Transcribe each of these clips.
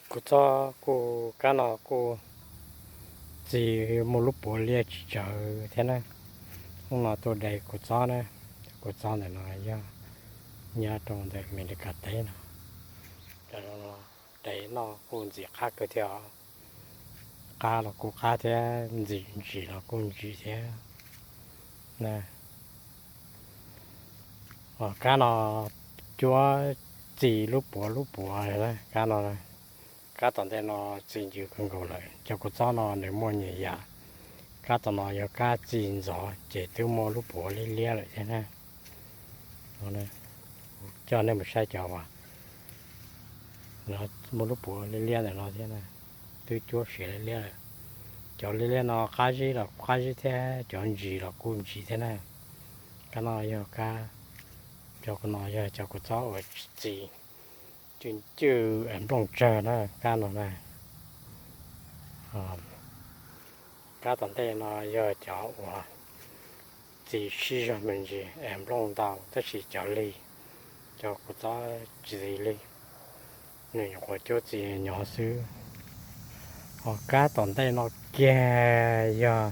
Kuv txob kuj, kab no kuj txi muaj lub puav liab tsis tsawg thiab na. Hnub no tuaj de kuv txob na, kuv txob ntawm no yog nyob rau ntawm Amelikas teb no. Cov no de noj kuj ntxim qab kawg thiab os. Qab los kuj qab thiab, ntxim ntsim los kuj ntsim thiab na. Kab no cuab txi lub puav lub puav na, kab no. Kab tom ntej no txi ncw kawg nkaus lawm. Cov kua txob no nws muaj nyiam yam. Kab tom no yog kab txi ntxov ces twb muaj lub puav liab liab lawm thiab na. Coj nej mus saib cov uas muaj lub puav liab liab ntawm no thiab na, twb cuab siav liab liab lawm. Cov liab liab no qab zib los qab zib thiab, cov ntsis los kuj ntsis thiab na. Kab no yog kab, cov no yog cov kua txob uas txi cwj ncwj es nplooj tsawg na, kab no na. Kab tom ntej no yog cov uas txi sib zog me ntsis es nplooj ntau tab sis cov lig, cov kua txob tsis txi lig, nws nyuam qhuav cuab txi nyob xwb. Ho kab tom ntej no kiag yog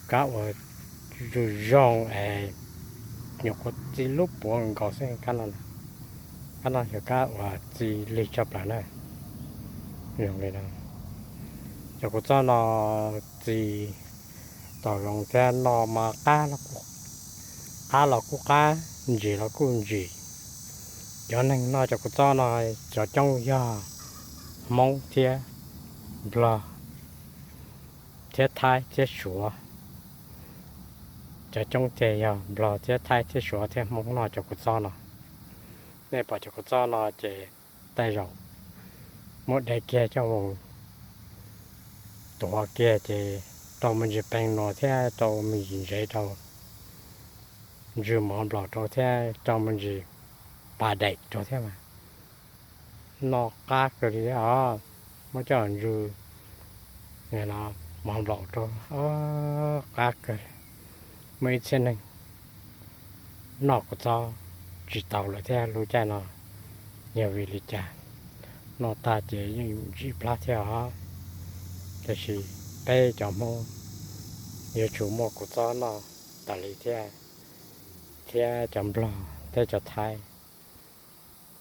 kab uas zoo zoo es nyuam qhuav txi lub puav nkaus xwb. Kab no, kab no yog kab uas txi lig tshaj plaws na. Zoo li no, cov kua txob no txi tau zoo thiab, noj mas qab los kuj qab, ntsim los kuj ntsim. Cov neeg noj cov kua txob no cov coob yog Hmoob thiab Nplog thiab Thaib thiab Suav. Cov coob tiag yog Nplog thiab Thaib thiab Suav thiab Hmoob noj cov kua txob no. Nej pom cov kua txob no ces tej zaum muab de kiag coj mus tuav kiag ces rau me ntsis pee no thiab rau me ntsis ntsev rau, ntsw mov nplaum rau thiab rau me ntsis pas daim rau thiab mas noj qab kawg li os. Muab coj ntsw mov nplaum rau, qab kawg. Muaj ib txhia neeg noj kua txob tsis tau lawm thiab lub caij no, yog vim li cas? Noj tag ces yeej ntsim plab thiab os. Tiam sis peb cov Hmoob yuav tsum muaj kua txob noj tas li thiab, thiab cov Nplog thiab cov Thaib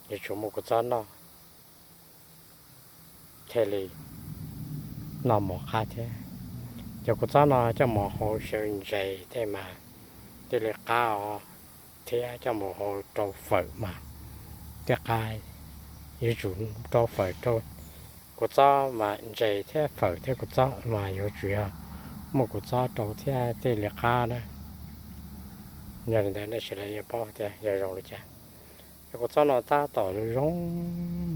yuav tsum muaj kua txob noj thiaj li noj mov qab thiab. Cov kua txob no coj mus hau xyaw ntses tej mas thiaj li qab os, thiab coj mus hau rau fawm mas thiaj qab. Yuav tsum rau fawm rau, kua txob mas ntses thiab fawm thiab kua txob mas yuav tsum yog muaj kua txob rau thiab thiaj li qab na. Yog li ntawd nej sawv daws yuav paub tias yog zoo li cas. Cov kua txob no tab tom zoo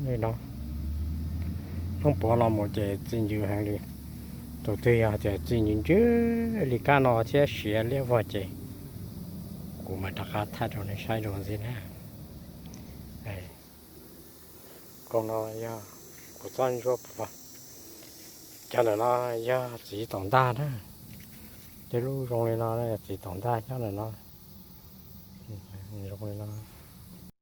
li no. Hnub puav no mus ces txi ncw heev li. Tus twg yog tias txi ncw ncw li kab no thiab siav liab vog ces kuv mam rov qab thaij rau nej saib dua ntxiv na. Koog no yog kuv txob ntsuab puav. Cov ntawm no yog txiv tom ntag na. Tej lub zoo li no yog txiv tom ntag, cov ntawm no zoo li no.